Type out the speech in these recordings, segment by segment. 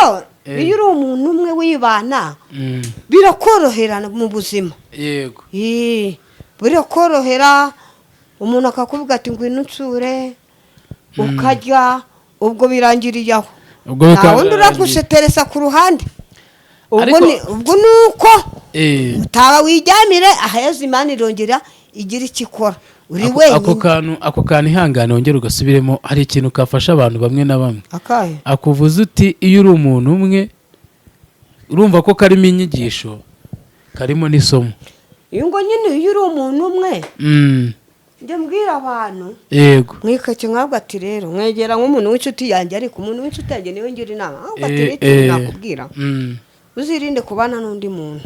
Ahubwo iyo uri umuntu umwe wibana, birakorohera mu buzima. Birakorohera, umuntu akakuvuga ati: "Ngwino unsure," ukarya, ubwo birangiriye aho. Ubwo Nta bikaba wundi birarangiye. uraguseteresa ku ruhande ubwo. Ubwo ni uko utaba wijyamire aheza, Imana irongera igira icyo ikora uri Ako wenyine. kantu, ihangane wongere ugasubiremo. Hari ikintu kafasha abantu bamwe na bamwe. Akahe? Akuvuze uti iyo uri umuntu umwe, urumva ko karimo inyigisho, karimo n'isomo. Iyo ngo nyine iyo uri umuntu umwe, njya mbwira abantu mwikake nkabwo ati rero mwegera nk'umuntu w'inshuti yanjye, ariko umuntu w'inshuti yanjye niwe ngira inama, ahubwo ati: "Rero ikintu nakubwira, uzirinde kubana n'undi muntu.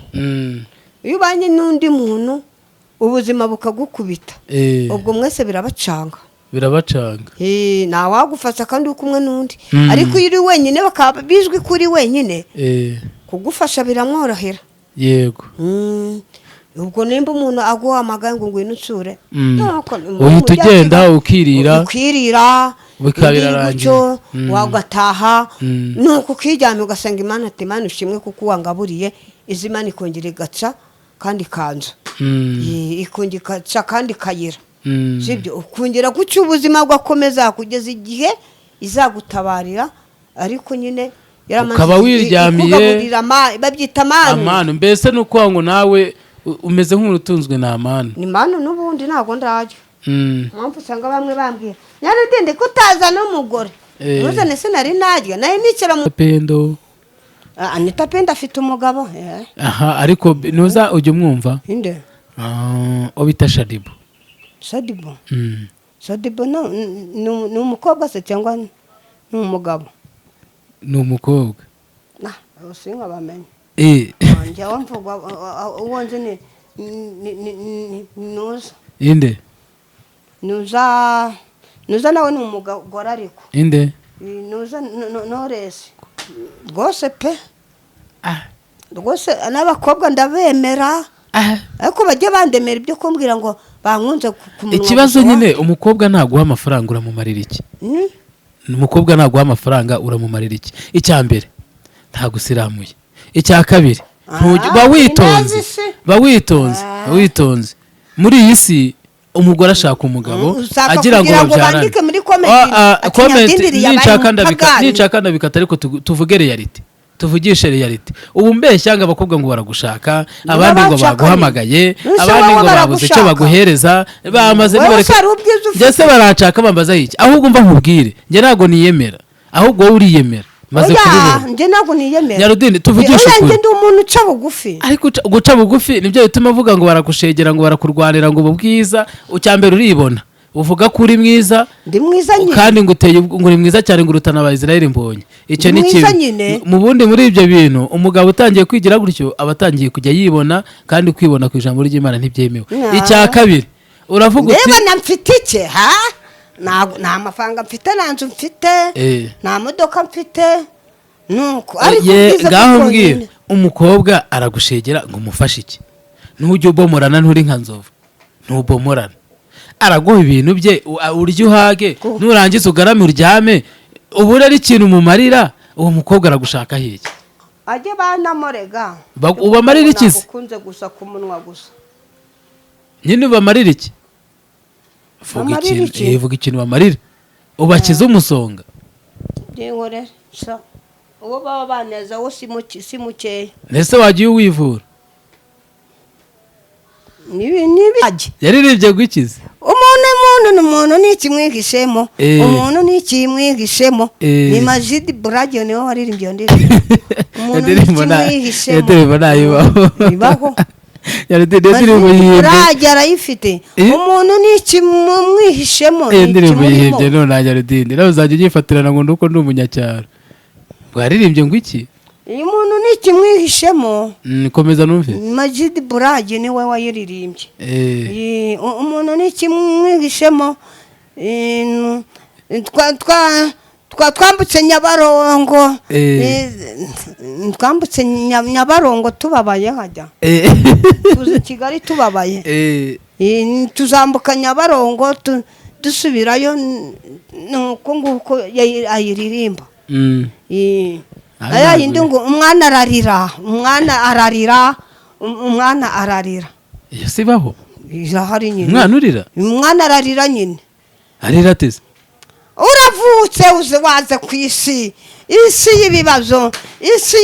Iyo ubanye n'undi muntu, ubuzima bukagukubita, ubwo mwese birabacanga." Birabacanga. Ntawagufasha kandi uri kumwe n'undi. Ariko iyo uri wenyine, bakaba bizwi ko uri wenyine, kugufasha biramworohera. Ubwo nimba umuntu aguhamagaye ngo ngwino unsure, nuko Uhita ugenda ukirira. Ukirira. Bikaba indi birarangiye. Gutyo wagataha, nuko ukiryamye ugasenga Imana ati: "Imana ushimwe kuko wangaburiye." Izi Imana ikongera igaca kandi ikanzu, ikongera igaca kandi ikayira. Sibyo? Ukongera guca, ubuzima bwakomeza kugeza igihe izagutabarira, ariko nyine yaramaze Ukaba wiryamiye. ikugaburira babyita amanu. Amanu mbese ni ukuvuga ngo nawe umeze nk'umuntu utunzwe na amanu. Ni manu n'ubundi, ntabwo ndajya. Mpamvu usanga bamwe bambwira: "Nyarudende, ko utaza n'umugore?" Ntuzane se, nari narya nayo nicara mu Pendo. Ah, Anita Pendo afite umugabo. Aha, ariko ntuza ujya umwumva? Inde? Ah, uwo bita Shadibu. Shadibu? Shadibu ni umukobwa se cyangwa ni umugabo? Ni umukobwa. Nah, sinkabamenye. Njyewe mvuga uwo nzi ni Nuza. Inde? Nuza, Nuza nawe ni umugore ariko. Inde? Nuza Noresi rwose pe. Rwose n'abakobwa ndabemera, ariko bajye bandemera ibyo kumbwira ngo bankunze ku munwa Ikibazo gusa. nyine, umukobwa naguha amafaranga uramumarira iki? Umukobwa naguha amafaranga uramumarira iki? Icya mbere, ntagusiramuye. Icya kabiri, ba witonze. Indazi se. Ba witonze. Ba witonze. Muri iyi si umugore ashaka umugabo Ushaka agira ngo kugira ngo babyarane. bandike muri comment, ati comment, Nyadindiri yabaye ninshaka ndabika. umupagani. Ninshaka ndabikata, ariko tuvuge reality, tuvugishe reality. Ubu mbeshya ngo abakobwa ngo baragushaka, abandi ngo Banshaka baguhamagaye, nyine. Ese abandi wowe ngo babuze icyo baragushaka? baguhereza, bamaze Wowe nibareka- se hari ubwiza ufite? Njye se baranshaka bambaza iki? Ahubwo mva nkubwire, njye ntabwo niyemera, ahubwo wowe uriyemera, maze Oya, kubibona. njye ntabwo niyemera. Nyarudindi, tuvugishe Oya, ukuri. njye ndi umuntu uca bugufi. Ariko guca bugufi nibyo bituma avuga ngo baragushegera, ngo barakurwanira, ngo ubu bwiza. Icya mbere, uribona, uvuga ko uri mwiza. Ndi mwiza nyine. Kandi ngo uteye ngo uri mwiza cyane, ngo urutana aba Israel Mbonye. Icyo Ndi ni mwiza kimwe. nyine. Mu bundi muri ibyo bintu, umugabo utangiye kwigira gutyo aba atangiye kujya yibona, kandi kwibona ku ijambo ry'Imana ntibyemewe. Icya kabiri, uravuga uti Ndeba na mfite iki ha? Nta mafaranga mfite, nta nzu mfite, nta modoka mfite, nuko ariko Ye, ubwiza ngaho bwo mbwira, konyine. umukobwa aragushegera ngo umufashe iki? Ntujye ubomorana, nturi nka nzovu, ntubomorana. Araguha ibintu bye, urye uhage, nurangiza ugarame uryame. Ubu rero ikintu umumarira, uwo mukobwa aragushaka hirya. Ajye banamurega. Ubamarira iki se? Ukunze gusa ku munwa gusa. Nyine ubamarira iki? Vuga. Bamarira Ikintu iki? Vuga ikintu bamarira, ubakize umusonga. Byinkorere sa, uwo baba baneza wo si mukeya. Ndetse wagiye uwivura. Nibi nibi ajye. Yaririmbye gukiza. Umuntu ni umuntu ni ikimwigishemo. Umuntu ni ikimwigishemo. Ni Majidi Burage niwe waririmbye iyo ndirimbo, umuntu ni Indirimbo ikimwihishemo. Iyo ndirimbo ntayibaho. Ibaho. Iyo ndirimbo Majidi yihimbye. Burage arayifite. Umuntu ni ikimwihishemo, Iyo ni ndirimbo ikimurimo. yihimbye none Nyarudindi nawe uzajya unyifatirana ngo nuko ndi umunyacyaro. Waririmbye ngo iki? Uyu muntu ni ikimwihishemo. Komeza numve. Majidi Burage niwe wayiririmbye. Umuntu ni ikimwihishemo. Twambutse Nyabarongo. Twambutse Nyabarongo tubabaye, hajya tuza i Kigali tubabaye. Tuzambuka Nyabarongo dusubirayo, nuko nguko ayiririmba. Nawe Aya yindi ntabwo- ngo umwana ararira, umwana ararira, umwana ararira. Iyo sibaho. Irahari nyine. Umwana urira? Umwana ararira nyine. Arira ateze? Uravutse, uze waze ku isi, isi y'ibibazo, isi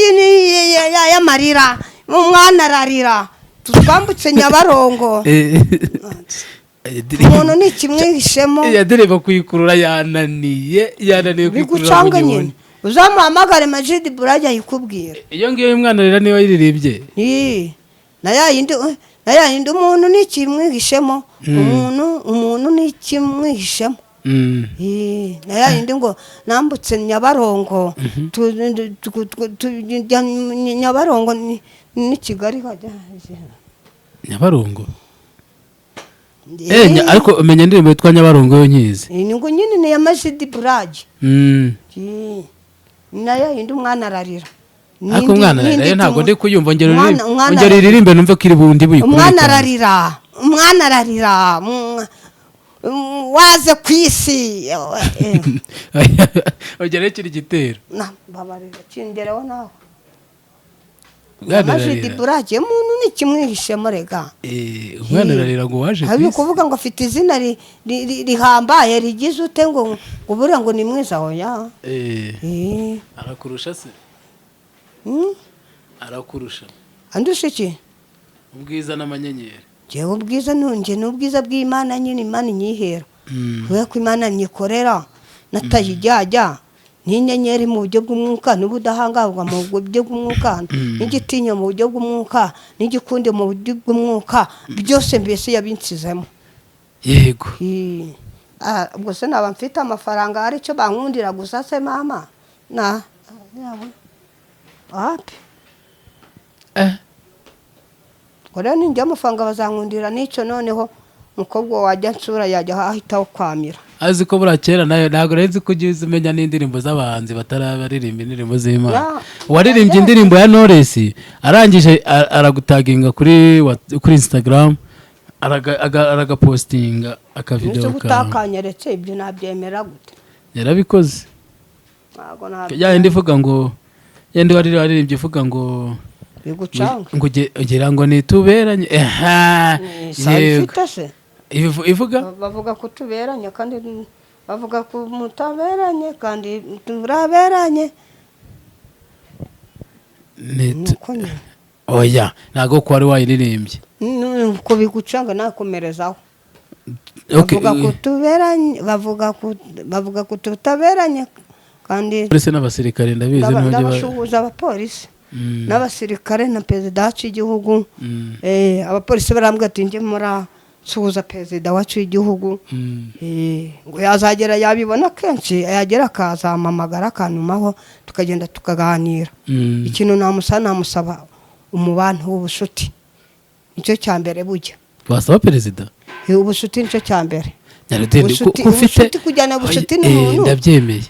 y'amarira, umwana ararira, twambutse Nyabarongo. Umuntu ni ikimwihishemo. Yadereba kuyikurura, yananiye, yananiye kuyikurura mu Bigucanga gihuni. Nyine uzamuhamagare Majidi Burajya ayikubwira. Iyo ngiyo y'umwana arira niba yiririmbye. Ii, na ya yindi umuntu ni ikimwihishemo, umuntu ni ikimwihishemo. Ii, na ya yindi ngo nambutse Nyabarongo, tujya Nyabarongo ni Kigali hajya. Nyabarongo. Ariko umenya indirimbo yitwa Nyabarongo yo nkizi. Ni ngo nyine ni iya Majidi Burage. Ii, na ya yindi umwana ararira. Ariko umwana ararira yo ntabwo ndi kuyumva. Ongera uririmbe. Umwana Ongera ararira. uririmbe numve ko iri bundi buyikurure Umwana cyane. ararira, umwana ararira, waze ku isi. Ongera kiri gitero. Na mbabarira, kingereho nawe. Umwana Majidi ararira. Burage, umuntu ni kimwihishemo rega. Umwana ararira ngo waje ku Hari isi. ukuvuga ngo afite izina rihambaye rigize ute, ngo buriya ngo ni mwiza, oya. Arakurusha se? Mm? Arakurusha? Andusha iki? Ubwiza n'amanyenyeri. Njyewe ubwiza ntunge ni ubwiza bw'Imana nyine, Imana inyihera, kubera ko Imana nyikorera natayijyajya n'inyenyeri mu buryo bw'umwuka, n'ubudahangarwa mu buryo bw'umwuka, n'igitinya mu buryo bw'umwuka, n'igikundi mu buryo bw'umwuka, byose mbese yabinsizemo. Ii. Ah, ubwo se naba mfite amafaranga aricyo bankundira gusa se mama na wapi? Ngo rero ninjya amafaranga bazankundira n'icyo, noneho umukobwa wajya nsura yajya ahitaho kwamira. Azi ko buriya kera nayo ntabwo nari nzi ko ujya umenya n'indirimbo z'abahanzi batarabaririmba indirimbo z'Imana. Uwaririmbye indirimbo ya Knowless arangije aragutaginga kuri Instagram, aragapostinga akavideo Nzi kawe. Utakanyeretse ibyo nabyemera gute? Yarabikoze. Ntabwo Ya yindi ivuga ngo, yindi waririmbye ivuga ngo Bigucanga. ngo ugira ngo nituberanye. Eha, yego. Ifite se? Ivuga Bavuga ko tuberanye kandi bavuga ko mutaberanye kandi turaberanye. Nuko nyine. Oya, ntabwo ko wari wayiririmbye. Nuko bigucanga nakomerezaho. Okay, Bavuga ko tuberanye, bavuga ko tutaberanye kandi. Polisi n'abasirikare ndabizi ntibajya Ndabasuhuza abapolisi n'abasirikare na perezida wacu w'igihugu. Abapolisi barambwira ati njye murasuhuza perezida wacu w'igihugu. Ngo yazagera yabibona kenshi, yagera akazampamagara akantumaho tukagenda tukaganira. Ikintu namusaba umubano w'ubucuti, nicyo cya mbere bujya. Wasaba perezida? Ubucuti nicyo cya mbere. Nyarudindi ko ufite Ubucuti, kujyana ubucuti n'umuntu. Ndabyemeye.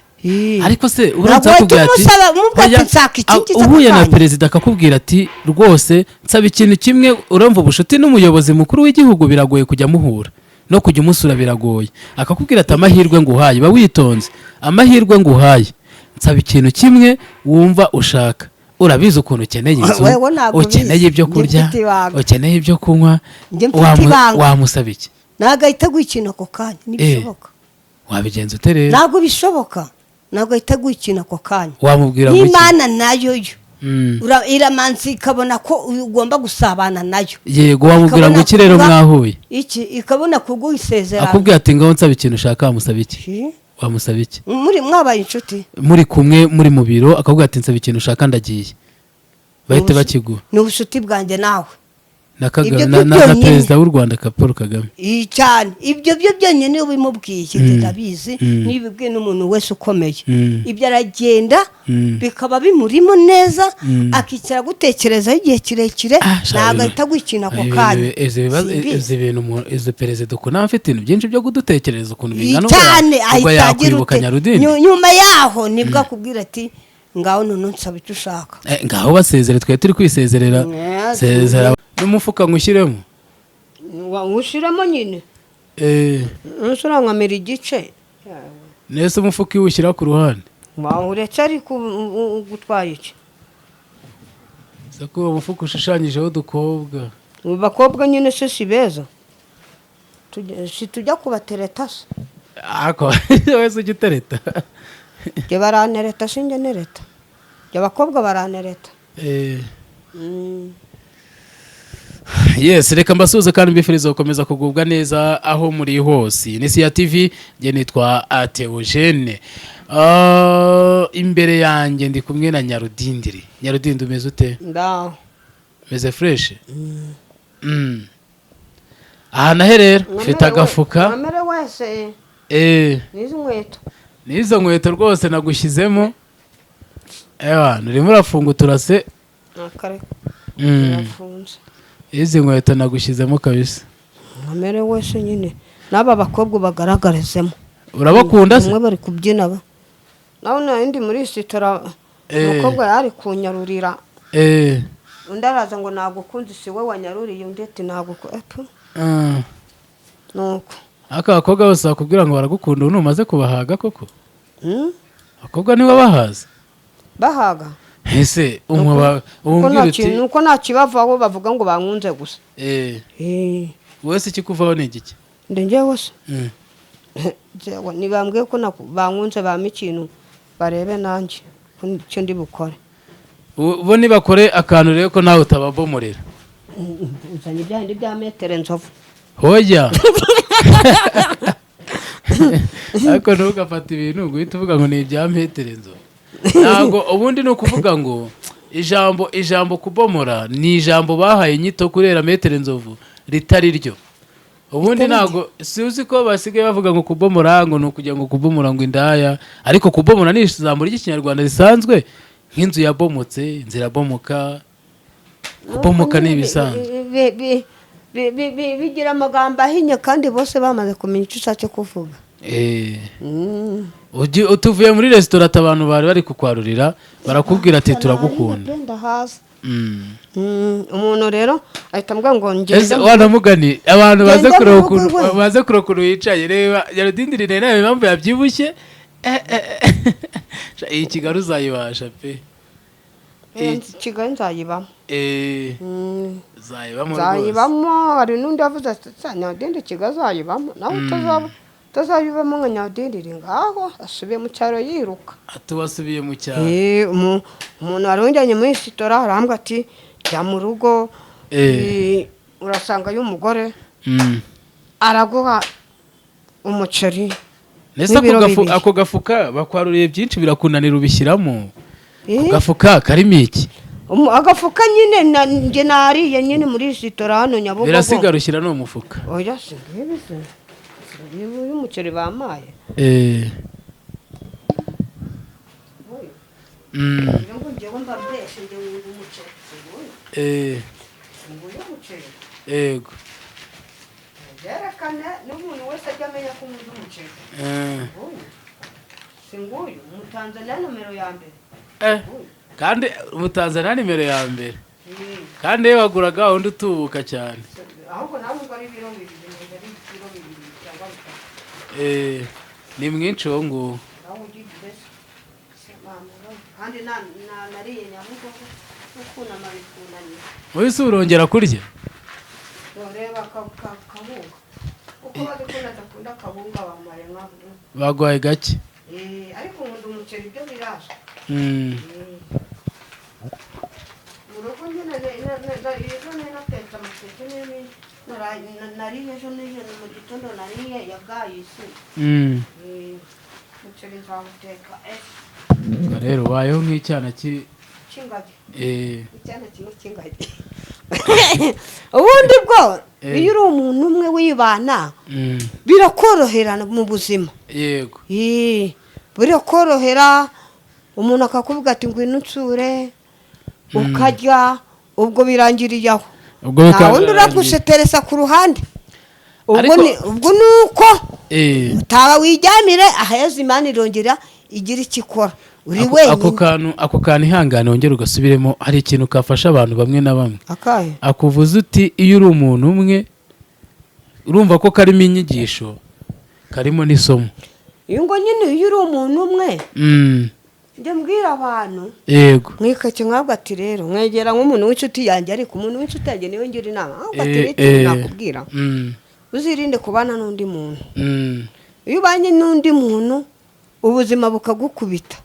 Ariko se uramutse Ntabwo akubwira wahita ati umusaba, umubwira ati Oya, nshaka iki ngiki ako uhuye na kanya. perezida akakubwira ati rwose nsaba ikintu kimwe. Urumva ubucuti n'umuyobozi mukuru w'igihugu biragoye kujya muhura no kujya umusura biragoye. Akakubwira ati amahirwe nguhaye, ba witonze, amahirwe nguhaye, nsaba ikintu kimwe wumva ushaka. Urabizi ukuntu ukeneye inzu, Wewe ntabwo ubizi. ukeneye ibyo Njye kurya, mfite ibanga. ukeneye ibyo kunywa. Njye mfite ibanga. Wamusaba iki? Ntabwo ahita aguha ikintu ako kanya, ntibishoboka. Wabigenza ute rero? Ntabwo bishoboka, ntabwo ahita aguha ikintu ako kanya. Wamubwira ngo iki? N'Imana nayo yo iramanza ikabona ko ugomba gusabana nayo. Yego, wamubwira ngo Ikabona iki rero mwahuye? Iki ikabona kuguha isezerano. Akubwira ati ngaho nsaba ikintu ushaka, wamusaba iki? Ki? Wamusaba iki? Muri mwabaye inshuti. Muri kumwe, muri mu biro, akakubwira ati nsaba ikintu ushaka, ndagiye, bahite bakiguha. Ni ubucuti bwanjye nawe. Na Kagame Ibyo na, byo na byonyine. perezida w'u Rwanda ka Paul Kagame. Iyi cyane, ibyo byo byonyine iyo ubimubwiye, ndabizi, niyo ubibwiye n'umuntu wese ukomeye, ibyo aragenda bikaba bimurimo neza, akicara gutekerezaho igihe kirekire. Ah, sha, Ntabwo ahita aguha ikintu ako kanya. Izi bibazo Simbizi. izi bintu izi perezida ukuntu aba afite ibintu byinshi byo kudutekerereza, ukuntu bingana, Cyane ubwo ahita agira yakwibuka ute Nyarudindi. Nyuma yaho nibwo akubwira ati ngaho none nsaba icyo ushaka. Ngaho basezere, twari turi kwisezerera. Sezera n'umufuka ngushyiremo. Ushyiramo nyine. Ntusurankamira igice. Nese umufuka iyo uwushyira ku ruhande? Uretse ariko gutwaye iki? Se ko uwo mufuka ushushanyijeho udukobwa? Mu bakobwa nyine se si beza? Si tujya kubatereta se? Ako wese ujya utereta? Njye barantereta, sinjye nereta. Njye abakobwa barantereta. Yes, reka mbasuhuze kandi mbifuriza gukomeza kugubwa neza aho muri hose. Ni Siya TV, njye nitwa Ateogene. Imbere yanjye ndi kumwe na Nyarudindiri. Nyarudindiri, umeze ute? Ndaho. Umeze fresh. Aha nahe rero mfite agafuka. Mwamere wese n'izi nkweto. N'izo nkweto rwose nagushyizemo. Ewa, urimo urafunga uturase. Akare. Irafunze. Izi nkweto nagushyizemo kabisa. Mwamere wese nyine n'aba bakobwa bagaragarizemo. Urabakunda se? Bamwe bari kubyina ba nawe nari muri resitora. Umukobwa yari kunyarurira. Undi araza ngo nagukunze, si we wanyaruriye? Undi ati ntabwo. Nuko. Ariko abakobwa bose bakubwira ngo baragukunda, ubu ntumaze kubahaga koko? Hmm? Abakobwa nibo bahaza. Bahaga. Ese umwe Uko umubwira nta uti kintu, nuko nta kibavaho, bavuga ngo bankunze gusa. Wese ikikuvaho ni igiki? Ndi njyewe se? Jewe nibambwiye ko bankunze, bampa ikintu barebe nanjye ko icyo ndi bukore. Bo nibakore akantu rero ko nawe utababomorera. Uzanye bya bindi bya metero nzovu. Hoya, ariko ntugafate ibintu ngo uhite uvuga ngo ni ibya metero nzovu. Ntabwo ubundi ni ukuvuga ngo ijambo kubomora ni ijambo bahaye inyito kurera metero nzovu ritari ryo. Ubundi Ritari ryo. ntabwo si uzi ko basigaye bavuga ngo kubomora ngo ni ukugira ngo kubomora ngo indaya, ariko kubomora ni ijambo ry'Ikinyarwanda risanzwe, nk'inzu yabomotse, inzu irabomoka. Kubomoka ni ibisanzwe. Bigira amagambo ahinnye kandi bose bamaze kumenya icyo ushatse kuvuga. Utuvuye muri resitora, ati abantu bari bari kukwarurira, barakubwira ati turagukunda. Ndahaza. Umuntu rero ahita ambwira ngo Ese ngende wanamugani abantu baze Ngende kureba mu rugo ukuntu iwe. baze kureba ukuntu wicaye. Reba Nyarudindiri, rero impamvu yabyibushye. Sha, iyi Kigali uzayibasha pe. Kigali nzayibamo. Uzayibamo rwose. Nzayibamo. Hari n'undi wavuze ati: "Sa, Nyarudindi Kigali azayibamo nawe utazaba utazayibamo nka Nyarudindiri ngaho asubiye mu cyaro yiruka." Ati wasubiye mu cyaro. Umuntu wari unjyanye muri resitora arambwira ati: "Jya mu rugo, urasangayo umugore araguha umuceri Ndetse ako n'ibiro gafu 2." Ako gafuka bakwaruriye byinshi birakunanira ubishyiramo. Ako gafuka karimo iki? Agafuka nyine njye nariye nyine muri resitora hano Nyabugogo. Birasigara ushyira no mu mufuka. Oya, si ngibi, se si ngibi uyu muceri bamaye? Ngira ngo njyewe mbabeshe, njye wumva umuceri si nguyu? Nguyu umuceri. Yego. Byerekane n'umuntu wese ajya amenya ko nkunda umuceri. Nguyu, si nguyu Umutanzaniya nomero ya mbere? Nguyu. Kandi Umutanzaniya nimero ya mbere, kandi iyo waguraga undi utubuka cyane. Ahubwo nawe ubwo ari ibiro 2, ari ibiro 2 cyangwa 3. Ni mwinshi uwo nguwo. Nawe ujya mbese se mama we, kandi nariye Nyabugogo no kunama bikunaniye. Wowe se urongera kurya? Reba kawunga, kuko bazi ko nadakunda kawunga, bamaye nka Bagwaye gake. Ariko nkunda umuceri, ibyo biraza. Mu rugo nyine ejo nari natetse amateke nariye ejo nijoro, mu gitondo nariye ya bwayisi. Umuceri nzawuteka ejo. Ubwo rero ubayeho nk'icyana cy'ingagi. Icyana kimwe cy'ingagi. Ubundi bwo iyo uri umuntu umwe wibana birakorohera mu buzima. Birakorohera, umuntu akakubwira ati: "Ngwino unsure," ukarya, ubwo birangiriye aho. Ubwo Nta bikaba wundi birarangiye. uraguseteresa ku ruhande ubwo. Ubwo ni uko utaba wijyamire aheza, Imana irongera igira icyo ikora uri Ako wenyine. Ako kantu ihangane wongere ugasubiremo, hari ikintu kafasha abantu bamwe na bamwe. Akahe? Akuvuze uti iyo uri umuntu umwe, urumva ko karimo inyigisho, karimo n'isomo. Iyo ngo nyine iyo uri umuntu umwe. Njya mbwira abantu, Yego. mwikake mwabwa ati rero mwegera nk'umuntu w'inshuti yanjye, ariko umuntu w'inshuti yanjye niwe ngira inama, ahubwo ati rero ikintu nakubwira, uzirinde kubana n'undi muntu. Iyo ubanye n'undi muntu, ubuzima bukagukubita,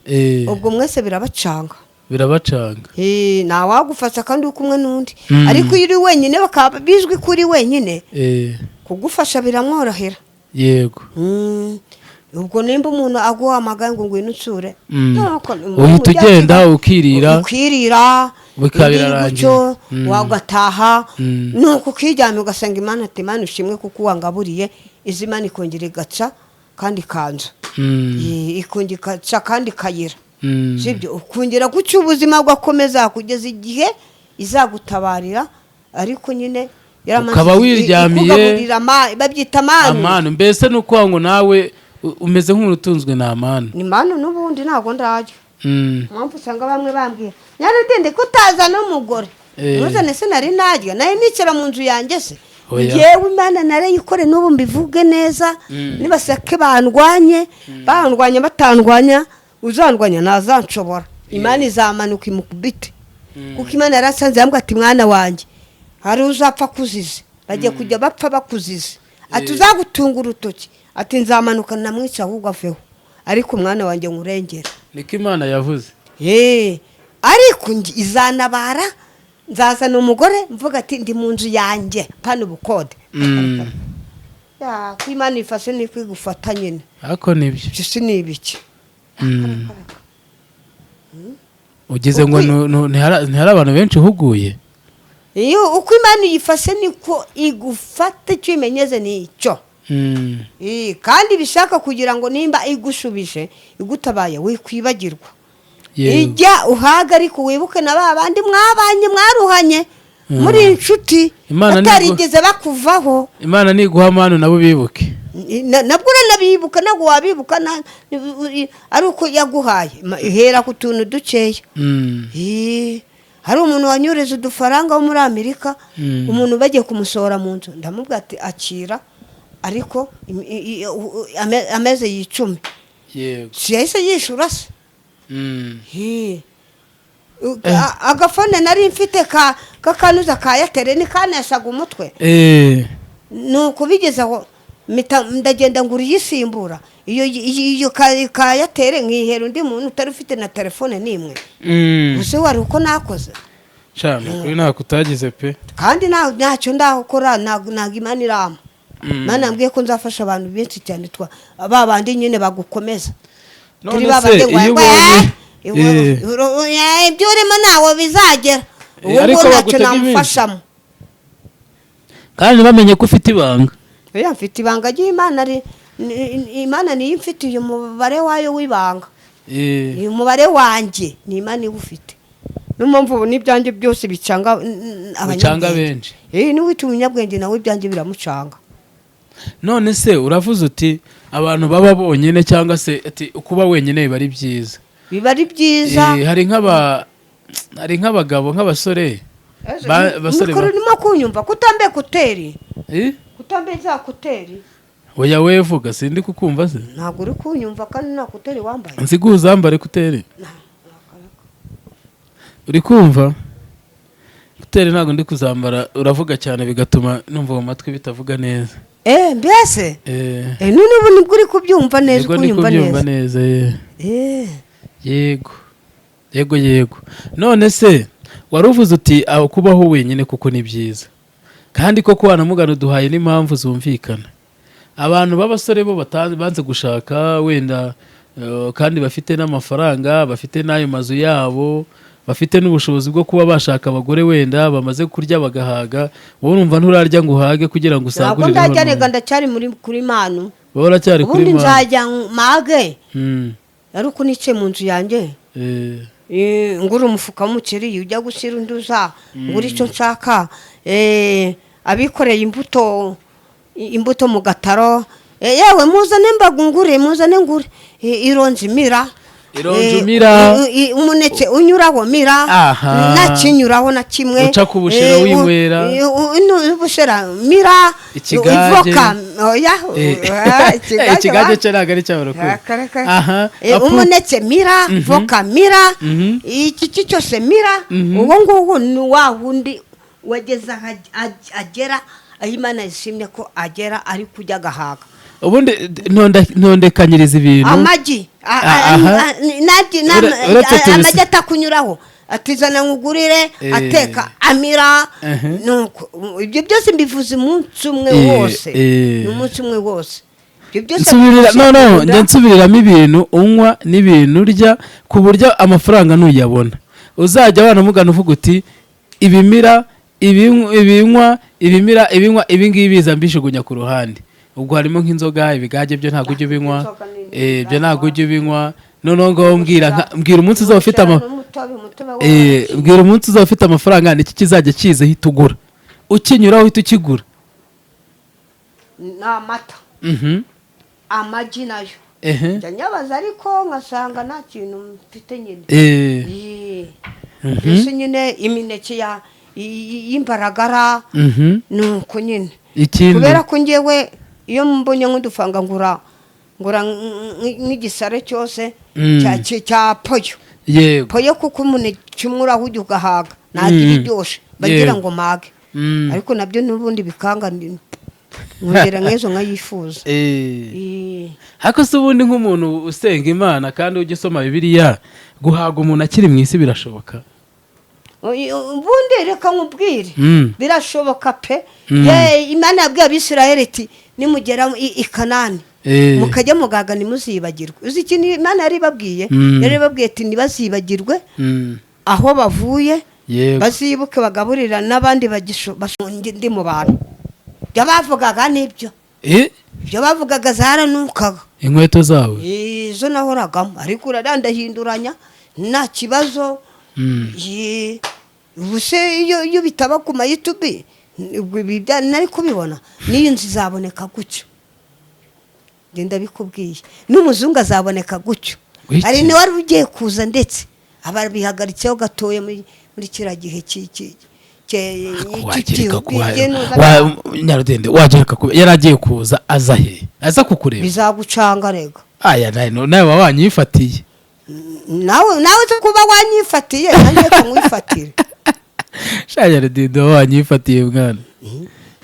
ubwo mwese birabacanga. Birabacanga. Ntawagufasha kandi uri kumwe n'undi. Ariko iyo uri wenyine, bakaba bizwi ko uri wenyine, kugufasha biramworohera. Ubwo nimba umuntu aguhamagaye ngo ngwino unsure, nuko Uhita ugenda ukirira. Ukirira. Bikaba indi birarangiye. Gutyo wagataha, nuko ukiryamye ugasenga Imana ati: "Imana ushimwe kuko wangaburiye." Izi Imana ikongera igaca kandi ikanzu, ikongera igaca kandi ikayira. Sibyo? Ukongera guca, ubuzima bugakomeza kugeza igihe izagutabarira. Ariko nyine yaramaze Ukaba wiryamiye. ikugaburira babyita amanu. Amanu mbese ni ukuvuga ngo nawe umeze nk'umuntu utunzwe na amanu. Ni manu n'ubundi, ntabwo ndajya. Mpamvu usanga bamwe bambwira: "Nyarudende, ko utazana umugore?" Ntuzane se, nari narya nayo nicara mu nzu yanjye se? Oya. Ngewe Imana narayikore, n'ubu mbivuge neza, nibaseke bandwanye, bandwanya batandwanya, uzandwanya ntazanshobora. Imana izamanuka imukubite, kuko Imana yarasanze yambwira ati: "Mwana wanjye, hari uzapfa kuzize, bagiye kujya bapfa bakuzize." Ati: "Uzagutunga urutoki," ati, "nzamanuka namwica ahubwo aveho, ariko umwana wanjye nkurengera." Niko Imana yavuze. Ye, ariko izanabara, nzazana umugore mvuga ati ndi mu nzu yanjye, pana ubukode. Ya, ko Imana ifashe niko igufata nyine. Ariko nibyo. Ibyo si ni ibiki? Ugize ngo ntihari abantu benshi uhuguye. Iyo uko Imana iyifashe niko igufata, icyo imenyeze ni icyo. Kandi bishaka kugira ngo nimba igushubije, igutabaye, wikwibagirwa. Ijya uhaga, ariko wibuke na ba bandi mwabanye, mwaruhanye, muri inshuti, Imana batarigeze bakuvaho. Imana niguha amanu nabo bibuke. Nabwo uranabibuka, ntabwo wabibuka ari uko yaguhaye. Ihera ku tuntu dukeya. Hari umuntu wanyureze udufaranga wo muri Amerika, umuntu bagiye kumusohora mu nzu, ndamubwira ati: "Akira," ariko ameze yicumi. Si yahise yishura se? Agafone nari mfite ka kakanuza ka Airtel ni kaneshaga umutwe. Nuko bigeze aho ndagenda ngura iyisimbura iyo ka Airtel, nkihera undi muntu utari ufite na telefone n'imwe. Gusa wari uko nakoze. Sha, ni ukuri ntako utagize pe. Kandi ntacyo ndakora, ntabwo Imana irama. Imana yambwiye ko nzafasha abantu benshi cyane, twa ba bandi nyine bagukomeza. None Turi ba se bandi ngo iyo ubonye ibyo urimo ntawo bizagera. Ubu Ariko ngubu ntacyo bagutega iminsi. namufashamo. Kandi bamenye ko ufite ibanga. Oya, mfite ibanga ry'Imana, Imana niyo imfitiye umubare wayo w'ibanga. Uyu mubare wanjye ni Imana iwufite, niyo mpamvu ubu n'ibyanjye byose bicanga Bicanga abanyabwenge. benshi. N'uwita umunyabwenge nawe ibyanjye biramucanga. None se uravuze uti abantu baba bonyine, cyangwa se ati kuba wenyine biba ari byiza? Biba ari byiza. Hari nk'abagabo, nk'abasore basore Mikoro, urimo kunyumva kutambaye écouteurs? Eh? Kutambaye za écouteurs? Oya, we vuga, sindi kukumva se. Ntabwo uri kunyumva kandi nta écouteurs wambaye. Nziguhe uzambare écouteurs. Uri kumva écouteurs? Ntabwo ndi kuzambara, uravuga cyane bigatuma numva mu matwi bitavuga neza. Mbese none ubu nibwo uri kubyumva neza? Yego, ndi Ukunyumva kubyumva neza? neza, eh. Yego. None se wari uvuze uti aho kubaho wenyine kuko ni byiza, kandi koko wanamugana uduhaye n'impamvu zumvikana. Abantu b'abasore bo banze gushaka wenda, kandi bafite n'amafaranga, bafite n'ayo mazu yabo, bafite n'ubushobozi bwo kuba bashaka abagore, wenda bamaze kurya bagahaga, wowe urumva nturarya ngo uhage kugira ngo Ntabwo usagurire. ndajya rega, ndacyari muri kuri manu. Wowe uracyari kuri Ubundi manu. nzajya mage ari uko nicaye mu nzu yanjye. Ngura umufuka w'umuceri, ujya gushyira undi uza ngura icyo nshaka. Abikoreye imbuto mu gataro, yewe muzane mbaga ngure, muzane ngure. Ironji mira. Ironji umira. Umuneke unyuraho mira. Aha. Ntakinyuraho na kimwe. Uca ku bushera winywera. Ubushera mira. Ikigage. Ivoka oya. Eh, ikigage cyo ntabwo ari icy'abarokore. Aha. Umuneke mira, voka mira, iki cyose mira. Uwo nguwo ni wa wundi wageze aho agera aho Imana yishimye ko agera, ari kujya agahaga. Ubundi ntondekanyiriza ibintu. Amagi Aha. Uretse amagi atakunyuraho, atizana nkugurire. Ateka amira. Nuko ibyo byose mbivuze umunsi umwe wose. Ni umunsi umwe wose ibyo byose. Nsubirira, no, no, njya nsubiriramo ibintu unywa n'ibintu urya, ku buryo amafaranga nuyabona uzajya wanamugana uvuga uti: "Ibimira, ibinywa, ibimira, ibinywa, ibi ngibi biza mbishugunya ku ruhande." Ubwo harimo nk'inzoga, ibigage byo ntabwo ujya ubinywa. Inzoga ni Ibyo ntabwo ujya ubinywa. Noneho ngaho mbwira umunsi uzaba ufite ama N'umutobe, umutobe. Mbwira umunsi uzaba ufite amafaranga, niki kizajya kiza uhita ugura, ukinyuraho uhita ukigura? Ni amata. Amagi nayo njya nyabaza, ariko nkasanga nta kintu mfite nyine. Mbese nyine imineke ya y'imbaragara. Nuko nyine Ikindi? Kubera ko ngewe iyo mbonye nk'udufanga ngura nk'igisare cyose cya poyo. Poyo, kuko umuneke umwe urawurya ugahaga, ntabwo iba iryoshe bagira ngo mage. Ariko nabyo n'ubundi bikanga, nkongera nk'ejo nkayifuza. Ariko se ubundi nk'umuntu usenga Imana kandi ujya usoma Bibiliya, guhaga umuntu akiri mu isi birashoboka? Ubundi reka nkubwire. Birashoboka pe. Ye, Imana yabwiye Abisirayeli iti: "Nimugera i Kanani, mukajya mugaga, ntimuzibagirwe." Uzi ikintu Imana yari ibabwiye? Yari ibabwiye ati: "Ntibazibagirwe aho bavuye, bazibuke bagaburira n'abandi ndi mu bantu." Ibyo bavugaga nibyo. Ibyo bavugaga zaranukaga. Inkweto zawe? Izo nahoragamo, ariko urarandahinduranya nta kibazo. Ye, ubu se iyo bitaba ku ma YouTube, ubwo ibi nari kubibona? N'iyi nzu izaboneka gutyo, ngenda bikubwiye, n'umuzungu azaboneka gutyo. Wiki? Hari niwari ugiye kuza, ndetse ababihagaritseho gatoya muri kiriya gihe Wagereka kuba Nyarudende, wagereka kuba yari agiye kuza, aza he? Aza kukureba? Bizagucanga rega. Aya nawe waba wanyifatiye. Nawe uzi kuba wanyifatiye, nanjye kamwifatire. Sha Nyarudende, waba wanyifatiye mwana.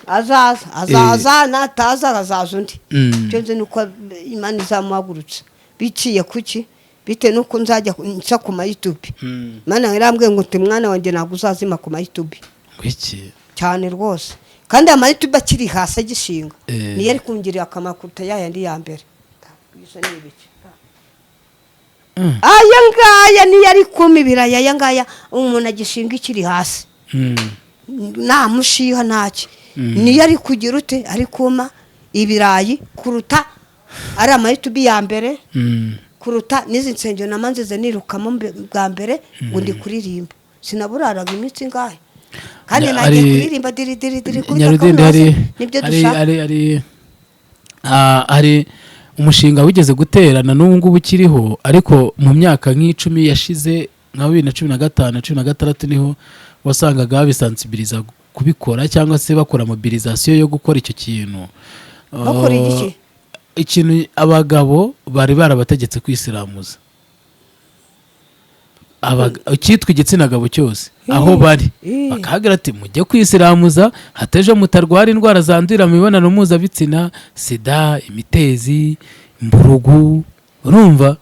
Azaza, azaza, nataza azaza undi. Icyo nzi ni uko Imana izamuhagurutsa biciye kuki, bitewe n'uko nzajya nca ku ma YouTube. Imana yarambwiye ngo uti: "Mwana wanjye, ntabwo uzazima ku ma YouTube." Wiki? Cyane rwose, kandi ama YouTube akiri hasi agishinga, niyo ari kungirira akamaro kuruta ya yandi ya mbere. Izo ni ibiki? Aya ngaya niyo ari kuma ibirayi, aya ngaya umuntu agishinga ikiri hasi, nta mushiha ntacyo, niyo ari kugira ute, ari kuma ibirayi kuruta ari ama YouTube ya mbere, kuruta n'izi nsengero namanzize nirukamo bwa mbere ngo ndi kuririmba. Sinaburaraga iminsi ingahe kandi nagiye kuririmba diri diri diri kubita. Nyarudende, hari nibyo hari dushaka. hari umushinga wigeze guterana, n'ubu ngubu ukiriho, ariko mu myaka nk'icumi yashize, nka 2015, 16, niho wasangaga babisansibiriza kubikora cyangwa se bakora mobilisation yo gukora icyo kintu. Bakora igiki? Ikintu abagabo bari barabategetse kwisiramuza. Icyitwa igitsina gabo cyose aho bari, bakahagira ati: "Mujye kwisiramuza, hatejo mutarwara indwara zandurira mu mibonano mpuzabitsina, sida, imitezi, mburugu." Urumva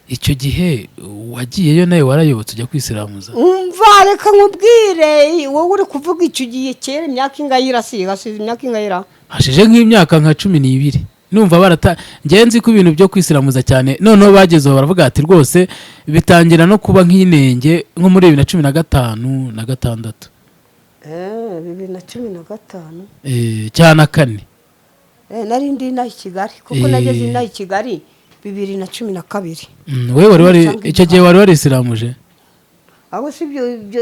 icyo gihe wagiyeyo nawe warayobotse ujya kwisiramuza? Umva, reka nkubwire, wowe uri kuvuga icyo gihe kera, imyaka ingahe irasiga? Hasize imyaka ingahe ira? Hashize nk'imyaka nka 12 numva barata. Ngewe nzi ko ibintu byo kwisiramuza cyane noneho bagezeho baravuga ati rwose bitangira no kuba nk'inenge nko muri 2015 na gatandatu. 2015? Cyane kane. Nari ndi inaha i Kigali kuko nageze inaha i Kigali 2012. Wewe wari Usanga icyo gihe wari warisiramuje? Aho si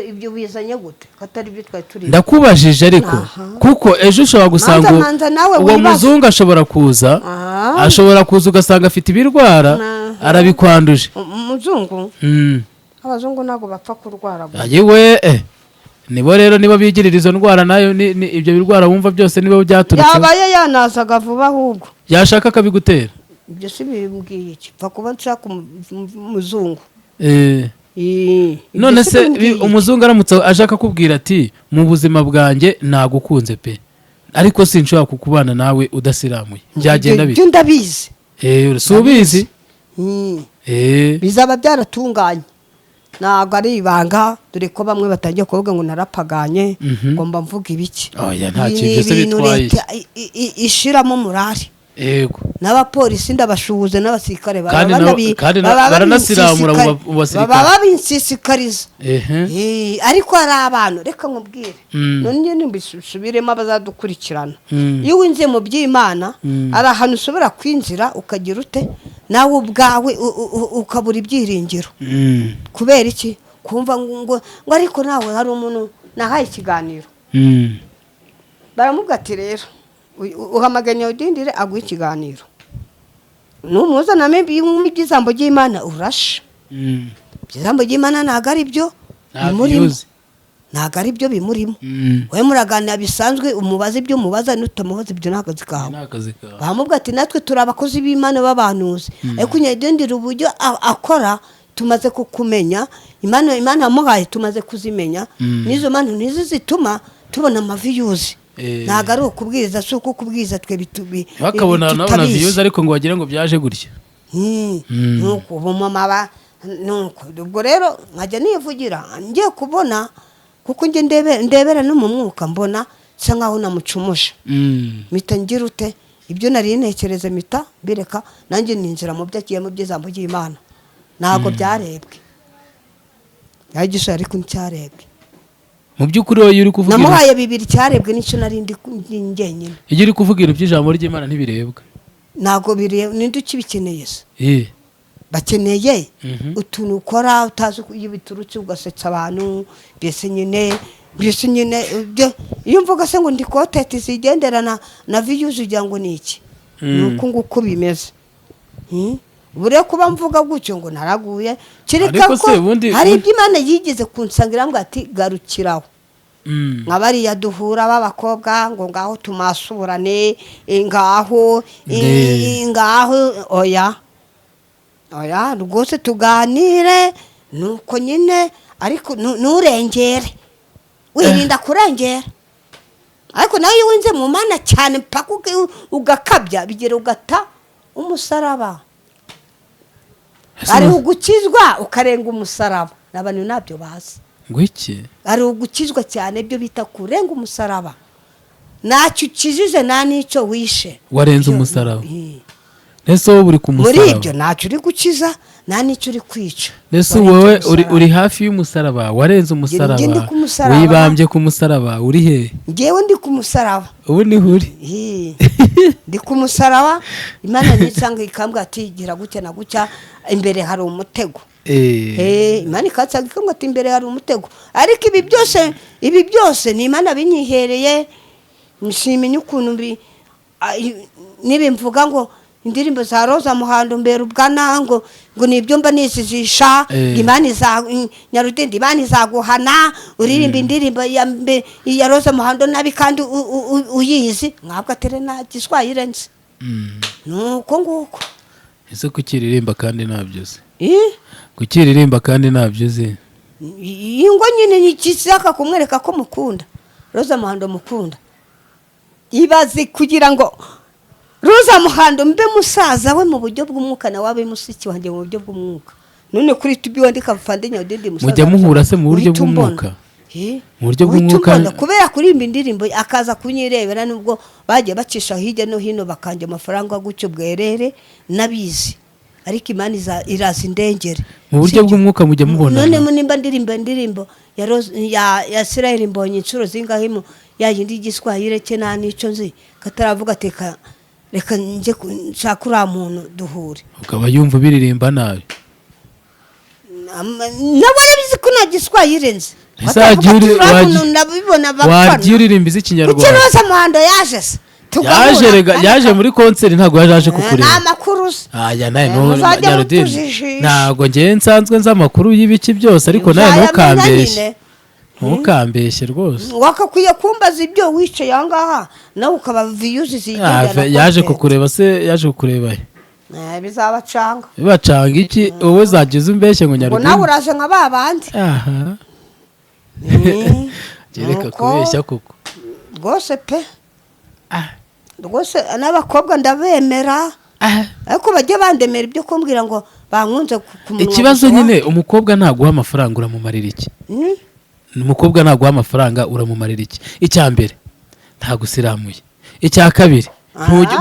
ibyo bizanye gute ko atari byo twari turi? Ndakubajije ariko, kuko ejo ushobora gusanga Manza, manza nawe uwo wibaze. muzungu ashobora kuza, ashobora kuza ugasanga afite ibirwara. Arabikwanduje. Umuzungu. Abazungu ntabwo bapfa kurwara gusa. Ayiwe, nibo rero nibo bigirira izo ndwara nayo ni ibyo birwara wumva byose nibo byaturutseho. Yabaye yanazaga vuba ahubwo. Yashaka akabigutera. Ibyo si bimbwiye iki? Pfa kuba nshaka umuzungu. Ibyo None si se bimbwiye iki? Umuzungu aramutse ashaka kubwira ati: "Mu buzima bwanjye nagukunze pe, ariko sinshobora kukubana nawe udasiramuye," byagenda Ibyo bite? Ndabizi. Si ubizi? Bizaba byaratunganye, ntabwo ari ibanga, dore ko bamwe batangiye kuvuga ngo narapaganye, ngo mba mvuga ibiki. Oya, nta Ibi kintu ni byose ibintu bitwaye. leta ishiramo murari. N'abapolisi ndabashuhuza, n'abasirikare baba Kandi kandi baba baranasiramura mu basirikare. Baba babinsisikariza. Ariko hari abantu, reka nkubwire, none nyine mbisubiremo abazadukurikirana, iyo winjiye mu by'Imana, hari ahantu ushobora kwinjira ukagira ute nawe ubwawe ukabura ibyiringiro. Kubera iki? Kumva ngo ariko nawe hari umuntu nahaye ikiganiro, baramubwira ati: "Rero uhamagaye Nyawudindire aguha ikiganiro, numuzanamo iby'ijambo ry'Imana urasha." Iby'ijambo ry'Imana ntabwo ari byo Nta bimurimo. views. Ntabwo ari byo bimurimo. Wowe muraganira bisanzwe, umubaza ibyo umubaza, n'utamubaza ibyo ni akazi kawe. Ni akazi kawe. Baramubwira ati: "Natwe turi abakozi b'Imana b'abahanuzi, ariko Nyawudindire uburyo akora tumaze kukumenya, Imana yamuhaye tumaze kuzimenya, n'izo mpano nizo zituma tubona amaviews. Ntabwo ari ukubwiriza, si uko kubwiriza twe Bakabona nabona tutabizi." views, ariko ngo wagira ngo byaje gutya. Nuko ubu mama ba nuko ubwo rero nkajya nivugira ngiye kubona, kuko njye ndebera no mu mwuka, mbona nsa nkaho namucumuje. Mpita ngira ute? Ibyo nari ntekereza mpita mbireka, nanjye ninjira mu byo agiyemo by'ijambo ry'Imana. Ntabwo byarebwe, yagisha ariko nticyarebwe. Mu by'ukuri wowe iyo uri kuvuga Namuhaye bibiri, cyarebwe n'icyo nari ndi njyenyine. Iyo uri kuvuga ibintu by'ijambo ry'Imana ntibirebwa. Ntabwo bireba, ninde ukibikeneye se? Bakeneye utuntu ukora utazi uko iyo biturutse, ugasetsa abantu, mbese nyine iyo mvuga se ngo ndi content zigenderana na views, ugira ngo ni iki? Ni uku nguku bimeze. Buriya kuba mvuga gutyo ngo naraguye, kereka Ariko ko se hari ibyo Imana yigeze kunsangira ngo ati: "Garukiraho." Nka bariya duhura b'abakobwa ngo ngaho tumasurane, ngaho ngaho, oya oya rwose, tuganire nuko nyine, ariko nturengere, wirinda kurengera. Ariko nawe iyo winze mu Mana cyane mpaka ugakabya, bigera ugata umusaraba. Ese Ari ugukizwa ukarenga umusaraba, n'abantu ntabyo bazi. Ngo iki? Ari ugukizwa cyane, ibyo bita kurenga umusaraba, ntacyo ukijije nta n'icyo wishe. Warenze umusaraba. Ese wowe uri ku Muri musaraba? ibyo ntacyo uri gukiza, nta n'icyo uri kwica. Ese Warenze wowe uri umusaraba. uri hafi y'umusaraba? Warenze umusaraba? Njye ndi ku musaraba. Wibambye ku musaraba? Uri he? Njyewe ndi ku musaraba. Ubu niho uri? Ndi ku musaraba. Imana nisanga ikambwira ati: "Gira gutya na gutya, imbere hari umutego." Imana ikansanga ikambwira ati: "Imbere hari umutego." Ariko ibi byose ni Imana binyihereye, nshimenya ukuntu nibimvuga ngo indirimbo za Roza Muhando mbera ubwana, ngo nibyo mba nisijisha. Imana iza Nyarudindi, Imana izaguhana uririmba indirimbo ya ya Roza Muhando nabi kandi uyizi. Mwabwo atere nta giswahili nzi. Nuko nguko. Ese kukiririmba kandi ntabyo uzi? Eh? Kukiririmba kandi ntabyo uzi? Iyi ngo nyine nikishaka kumwereka ko mukunda Roza Muhando, mukunda. Ibaze kugira ngo Roza Muhando mbe musaza we mu buryo bw'umwuka, nawe abe musiki wanjye mu buryo bw'umwuka, none kuri tubi wandika mfande Nyarudindi musaza Mujya muhura se mu buryo uhita umbona. bw'umwuka? Eh? Mu buryo Uhita bw'umwuka? umbona kubera kuririmba indirimbo, akaza kunyirebera, nubwo bagiye bacisha hirya no hino bakanja amafaranga gutyo bwerere n'abizi, ariko Imana iraza indengere. Mu buryo Sibyo? bw'umwuka mujya mubonana? None nimba ndirimba indirimbo ya Israel Mbonyi inshuro zingahe mu ya yindi y'igiswahili cye, nta n'icyo nzi, kataravuga ati: "Reka njye nshake uriya muntu duhure." Ukaba yumva ubiririmba nabi. Nawe arabizi ko nta giswahili nzi. Ese wagiye Batavuga ati, "Uriya muntu ndabibona bapfana." Wagiye uririmba Kuki iz'ikinyarwanda? Roza Muhando yaje se? Tugahura, Yaje rega, kandi yaje muri concert, ntabwo yaje aje kukureba. Ni amakuru se. Aya nawe Muzajya Nyarudini, mutujijisha. ntabwo ngewe nsanzwe nzi amakuru y'ibiki byose, ariko nawe Uzayamenya ntukambeshye. nyine. Ntukambeshye rwose. Wakakwiye kumbaza ibyo wicaye aha ngaha, nawe ukaba views zigendana. Yaje kukureba se? Yaje kukureba he? Bizabacanga. Bibacanga iki? Wowe zagize umbeshye ngo Ngo nawe Nyarudini. uraje nka ba bandi. Aha. Gereka Nuko kubeshya koko. Rwose pe, rwose n'abakobwa ndabemera, ariko bajye bandemera ibyo kumbwira ngo bankunze ku munwa Ikibazo gusa. nyine, umukobwa ntaguha amafaranga, uramumarira iki? Umukobwa ntaguha amafaranga, uramumarira iki? Icya mbere, ntagusiramuye. Icya kabiri,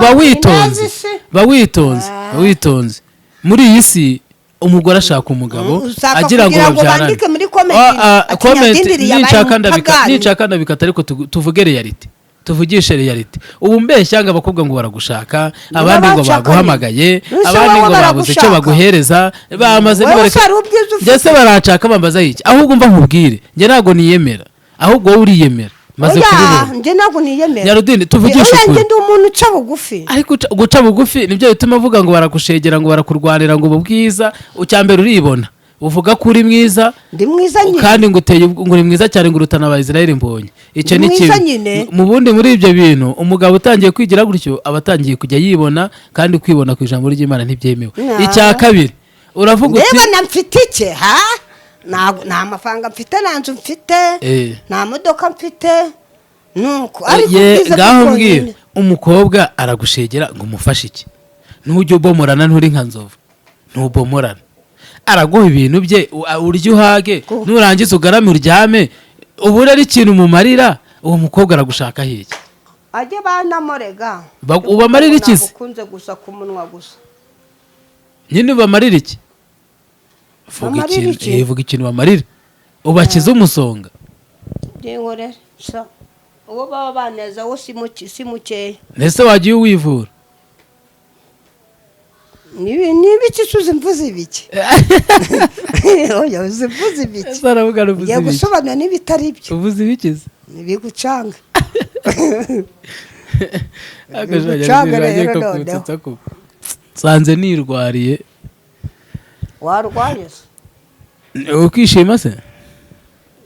ba witonze. Ineza isi. Ba witonze. Ba witonze. Muri iyi si umugore ashaka umugabo Ushaka agira ngo kugira ngo babyarane. bandike muri comment, ati Comment, Nyadindiri yabaye ninshaka ndabika. umupagani. Ninshaka ndabikata, ariko tuvuge reality, tuvugishe reality. Ubu mbeshya ngo abakobwa ngo baragushaka, abandi ngo Banshaka baguhamagaye, nyine. Ese abandi wowe ngo babuze icyo baragushaka? baguhereza, bamaze Wowe nibareka. se hari ubwiza ufite? Njye se baranshaka bambaza iki? Ahubwo mva nkubwire, njye ntabwo niyemera, ahubwo wowe uriyemera, maze Oya, kubibona. njye ntabwo niyemera. Nyarudini, tuvugishe Oya, ukuri. njye ndi umuntu uca bugufi. Ariko guca bugufi nibyo bituma avuga ngo baragushegera, ngo barakurwanira, ngo ubu bwiza. Icya mbere, uribona, uvuga ko uri mwiza. Ndi mwiza nyine. Kandi ngo uteye ngo uri mwiza cyane, ngo urutana aba Israel Mbonye. Icyo Ndi ni mwiza kimwe. nyine. Mu bundi muri ibyo bintu, umugabo utangiye kwigira gutyo aba atangiye kujya yibona, kandi kwibona ku ijambo ry'Imana ntibyemewe. Icya kabiri, uravuga uti Ndeba na mfite iki ha? Nta mafaranga mfite, nta nzu mfite, nta modoka mfite, nuko ariko Ye, ubwiza ngaho bwo mbwira, bwonyine. umukobwa aragushegera ngo umufashe iki? Ntujya ubomorana, nturi nka nzovu, ntubomorana. Araguha ibintu bye, urye uhage, nurangiza ugarame uryame. Ubu rero ikintu umumarira, uwo mukobwa aragushaka hirya. Ajye banamurega. Ubamarira iki se? Ukunze gusa ku munwa gusa. Nyine ubamarira iki? Vuga. Bamarira Ikintu iki? Vuga ikintu bamarira, ubakize umusonga. Byinkorere sa, uwo baba baneza wo si muke, si mukeya. Ndetse wagiye wivura. Niba iki se uzi mvuze ibiki? Oya, uzi mvuze ibiki? Ese aravuga ngo uvuze Ugiye ibiki? gusobanura n'ibitari byo. Uvuze ibiki se? Ntibigucanga. Akajanya Bigucanga agiye rero noneho. kukunsetsa koko. Nsanze nirwariye. Warwaye se? Ukishima se?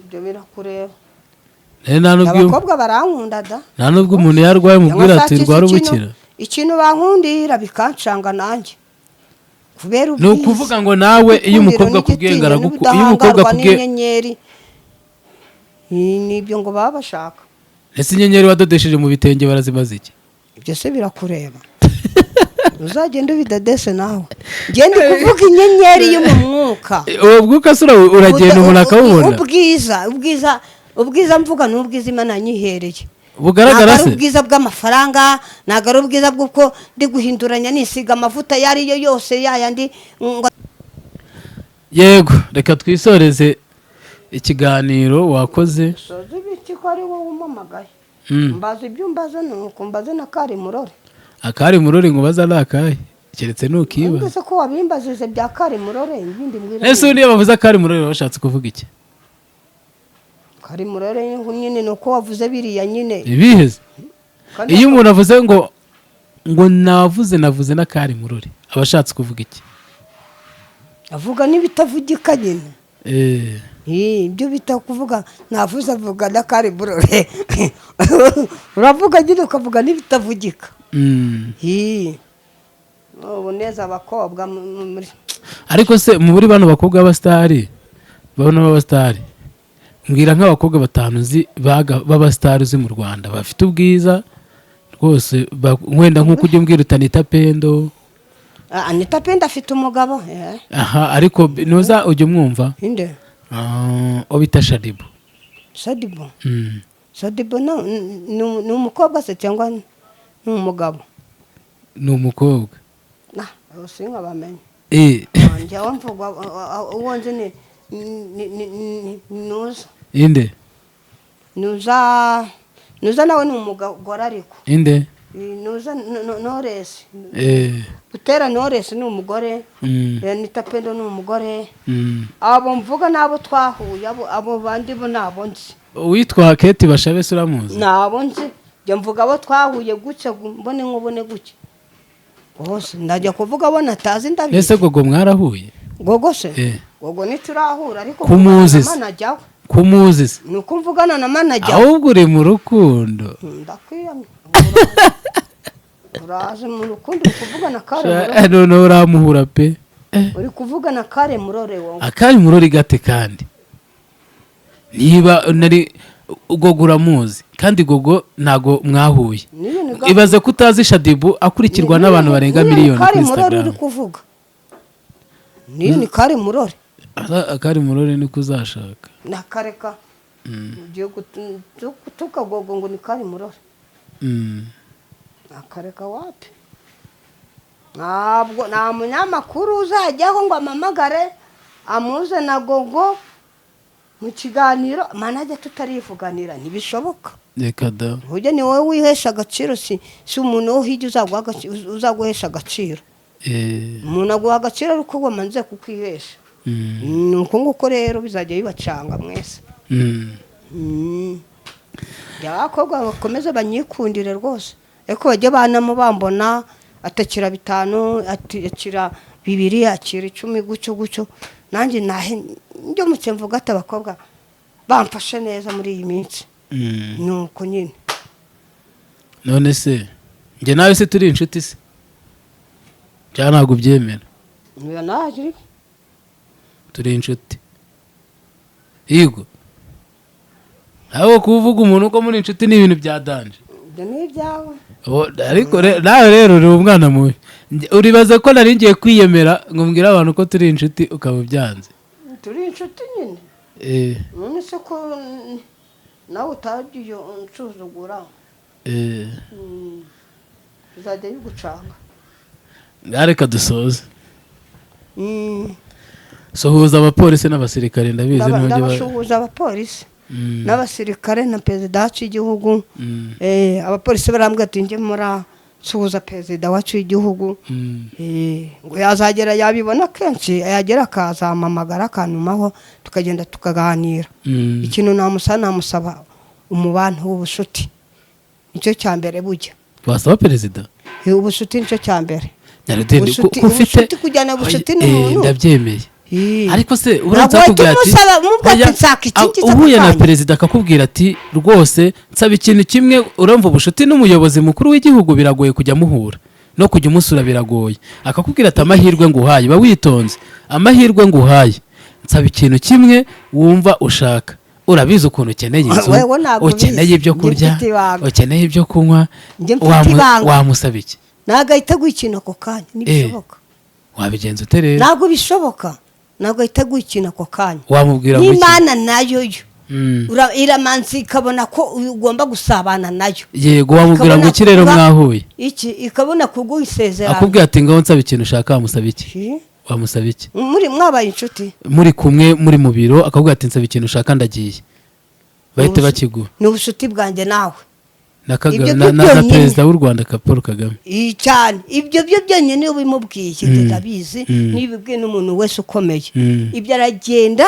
Ibyo birakureba. Nta nubwo Abakobwa barankunda da. Nta nubwo umuntu yarwaye umubwira ati Cyangwa rwara se ubukira. Ikintu bankundira bikancanga nanjye kubera Ni ubwiza. ukuvuga ngo nawe iyo umukobwa akubwiye ngo iyo umukobwa akubwiye n'inyenyeri ni ibyo ngo baba bashaka. Ese inyenyeri wadodesheje mu bitenge barazimaze iki? Ibyo se birakureba? Uzagenda ubidodeshe nawe. Ngende kuvuga inyenyeri yo mu mwuka. Uwo mwuka se uragenda umuntu akawubona? Ubwiza mvuga ni ubwiza Imana yanyihereye. Bugaragara Ntabwo ari se? ubwiza bw'amafaranga, ntabwo ari ubwiza bw'uko ndi guhinduranya nisiga amavuta ayo ari yo yose yayandi ngo Yego, reka twisoreze ikiganiro, wakoze. Soza ibiki ko ari wowe umpamagaye? Mbaza ibyo umbaza, nuko mbaze na kari murore. Akari murore ngo baza ari akahe? Keretse nukiba. Mbese ko wabimbajije bya kari murore, ibindi mbwira. Ese ubundi iyo bavuze akari murore baba bashatse kuvuga iki? Kari murore nyine ni uko wavuze biriya nyine. Ibiheze? Kandi Iyo umuntu avuze ngo navuze n'akari murore, aba ashatse kuvuga iki? Avuga n'ibitavugika nyine. Ibyo bita kuvuga navuze, avuga n'akari murore, uravuga nyine ukavuga n'ibitavugika. Ubu neza abakobwa muri Ariko se muri bano bakobwa b'abasitari, bano b'abasitari, mbwira nk'abakobwa batanu uzi b'abasitari uzi mu Rwanda bafite ubwiza rwose, wenda nk'uko ujya umbwira uti Anita Pendo. Ah, Anita Pendo afite umugabo. Aha, ariko nuza ujya umwumva? Inde? Ah, uwo bita Shadibu. Sadibo? Sadibo ni umukobwa se cyangwa ni umugabo? Ni umukobwa. Nah, sinkabamenye. Njyewe mvuga uwo nzi ni Nuza. Inde? Nuza, Nuza nawe ni umugore ariko. Inde? Nuza Knowless. Butera Knowless ni umugore. Anita Pendo ni umugore. Abo mvuga n'abo twahuye, abo bandi bo nabo nzi. Uwitwa Kate Bashabe se uramuzi? Nabo nzi. Njya mvuga abo twahuye gutya, mbone nkubone gutya hose, ndajya kuvuga abo natazi, ndabizi. Ese Gogo mwarahuye? Gogo se? Eh. Gogo ntiturahura, ariko Kumuzi mvugana se? na manager we. Kumuzi se? Ni uko mvugana na manager we. Ahubwo uri mu rukundo. Ndakwiyamye, uraje mu rukundo, uri kuvugana kare murore. Noneho uramuhura pe. Uri kuvugana kare murore wowe. Akari murori gate, kandi niba nari Gogo uramuzi, kandi Gogo ntago mwahuye. Niyo ni Ibaze ko utazi Shaddyboo akurikirwa n'abantu barenga niyo ni miliyoni kare kuri murore uri Instagram. kuvuga, niyo ni kare murore. Akari murori niko uzashaka. Nakareka, ugiye gutuka Gogo ngo ni kare murore. Nakareka, wapi, ntabwo nta munyamakuru uzajyaho ngo amamagare amuze na Gogo mu kiganiro manajya tutarivuganira, ntibishoboka. Reka da. Ujya ni wowe wihesha agaciro, si umuntu wo hirya uzaguhesha agaciro. Umuntu aguha agaciro ariko wamanze kukwihesha. Ni uko nguko rero bizajya bibacanga mwese. Abakobwa bakomeze banyikundire rwose, ariko bajye banamo bambona atakira 5, akira 2, akira 10, gutyo gutyo, nanjye nahe njye muke mvuga ati abakobwa bamfashe neza muri iyi minsi. Ni uko nyine. None se njye nawe se turi inshuti se, cyangwa ntabwo ubyemera? Niyo naje. Turi inshuti, yego. Ahubwo kuvuga umuntu ko muri inshuti ni ibintu bya danger. Ibyo ni ibyawe. Ariko nawe rero uri umwana mubi. Uribaza ko nari ngiye kwiyemera ngo mbwire abantu ko turi inshuti, ukaba ubyanze. Turi inshuti nyine. None se ko nawe utagiye unsuzugura? Bizajya bigucanga. Ngaho reka dusoze. Suhuza abapolisi n'abasirikare, ndabizi ntujya Ndabasuhuza abapolisi n'abasirikare na perezida wacu w'igihugu. Abapolisi barambwira ati njye murasuhuza perezida wacu w'igihugu. Ngo yazagera yabibona kenshi, yagera akazampamagara, akantumaho, tukagenda tukaganira. Ikintu namusaba umubano w'ubucuti, nicyo cya mbere bujya. Wasaba perezida? Ubucuti nicyo cya mbere. Nyarudindi, ko ufite Ubucuti, kujyana ubucuti n'umuntu. Ndabyemeye. Ariko se uramutse Ntabwo akubwira wahita ati umubwira ati oya, nshaka iki ngiki ako uhuye na kanya. perezida akakubwira ati rwose nsaba ikintu kimwe, urumva ubucuti n'umuyobozi mukuru w'igihugu biragoye kujya muhura no kujya umusura biragoye, akakubwira ati amahirwe nguhaye, ba witonze, amahirwe nguhaye, nsaba ikintu kimwe wumva ushaka, urabizi ukuntu ukeneye inzu, Wewe ntabwo ubizi. ukeneye ibyo Njye kurya, mfite ibanga. ukeneye ibyo kunywa, Njye mfite ibanga. wamusaba iki? Ntabwo ahita aguha ikintu ako kanya, ntibishoboka. Wabigenza ute rero? Ntabwo bishoboka, ntabwo ahita aguha ikintu ako kanya. Wamubwira ngo iki? N'Imana nayo yo iramanza ikabona ko ugomba gusabana nayo. Yego, wamubwira ngo Ikabona iki rero mwahuye? Iki, ikabona kuguha isezerano. Akubwira ati ngaho nsaba ikintu ushaka, wamusaba iki? Ki? Wamusaba iki? Muri mwabaye inshuti? Muri kumwe, muri mu biro, akakubwira ati nsaba ikintu ushaka, ndagiye, bahite bakiguha. Ni ubucuti bwanjye nawe. Na Kagame Ibyo na, byo na byonyine. perezida w'u Rwanda ka Paul Kagame. Iyi cyane, ibyo byo byonyine iyo ubimubwiye, ndabizi, niyo ubibwiye n'umuntu wese ukomeye, ibyo aragenda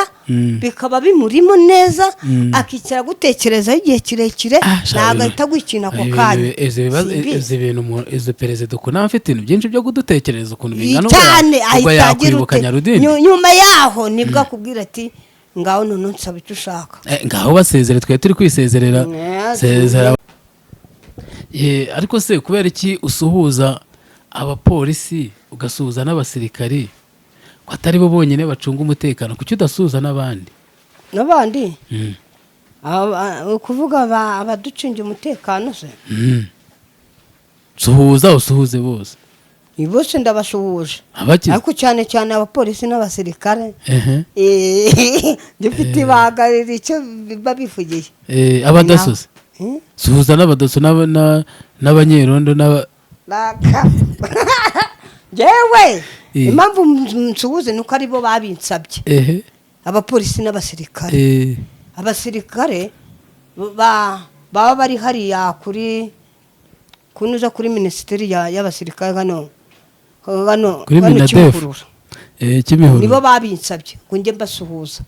bikaba bimurimo neza, akicara gutekerezaho igihe kirekire. Ah, sha, Ntabwo ahita aguha ikintu ako kanya. Izi bibazo, Simbizi. izi bintu izi perezida ukuntu aba afite ibintu byinshi byo kudutekereza, ukuntu bingana, cyane ubwo ahita agira yakwibuka ute? Nyarudindi. Nyuma yaho nibwo akubwira ati ngaho none nsaba icyo ushaka. Ngaho basezere, twari turi kwisezerera. Sezera. Ariko se kubera iki usuhuza abapolisi, ugasuhuza n'abasirikari, ko atari bo bonyine bacunga umutekano? Kuki udasuhuza n'abandi? N'abandi? Ukuvuga abaducungira umutekano se? Suhuza, usuhuze bose. Ni bose ndabasuhuje. Abakize. Ariko cyane cyane abapolisi n'abasirikare. Dufite ibanga riri icyo biba bivugiye. Abadaso se? Suhuza n'abadaso n'abanyerondo Njyewe impamvu nsuhuze ni uko aribo babinsabye, abapolisi n'abasirikare. Abasirikare baba bari hariya kuri kunuza kuri minisiteri y'abasirikare hano hano Kuri hano Minadef. Kimihurura. Kimihurura. Nibo babinsabye ngo njye mbasuhuza.